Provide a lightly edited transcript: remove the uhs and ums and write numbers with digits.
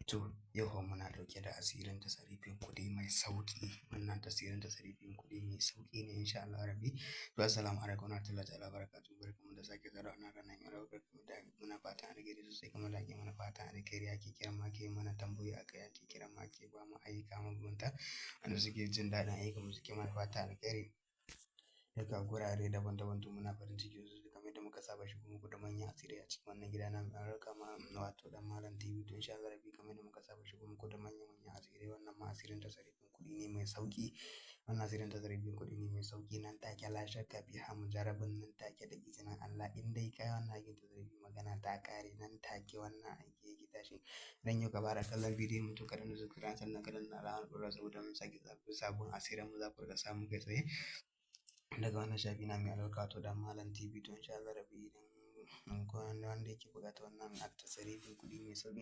To, yau fa muna ɗauke da asirin tasarifin kuɗi mai sauƙi. Wannan tasirin tasarifin kuɗi mai sauƙi ne insha Allah rabbi. To, assalamu alaikum warahmatullahi ta'ala barakatuhu. Barkamu da sake saduwa a wannan rana mai albarka da muna fatan alheri sosai kamar da ake mana fatan alheri, ake kiran mu, ake mana tambayoyi akai, ake kiran mu, ake ba mu ayyuka mabambanta, wanda suke jin daɗin ayyukan mu suke mana fatan alheri daga gurare daban-daban. To, muna farin ciki sosai kamar yadda muka saba shigo muku da manyan asirai a cikin wannan gida na mai albarka ma, wato Dan Malam TV. To, insha Allah rabbi, kamar yadda muka saba shigo muku da manya-manyan asirai, wannan ma asirin tasarifin kuɗi ne mai sauƙi. Wannan asirin tasarifin kuɗi ne mai sauƙi, nan take, la shakka biha mujarrabun, nan take da izinin Allah. In dai ka yi wannan aikin tasarifi, magana ta ƙare, nan take wannan aiki yake tashi. Idan yau ka fara kallon bidiyon mu, to ka danna subscribe, sannan ka danna alamar ƙararrawa, saboda mun sake sabon asirin mu za ku riƙa samu kai tsaye daga wannan shafi na mai albarka, wato Dan Malam TV. To, insha Allah rabbi, idan wanda yake buƙatar wannan tasarifin kuɗi mai sauƙi.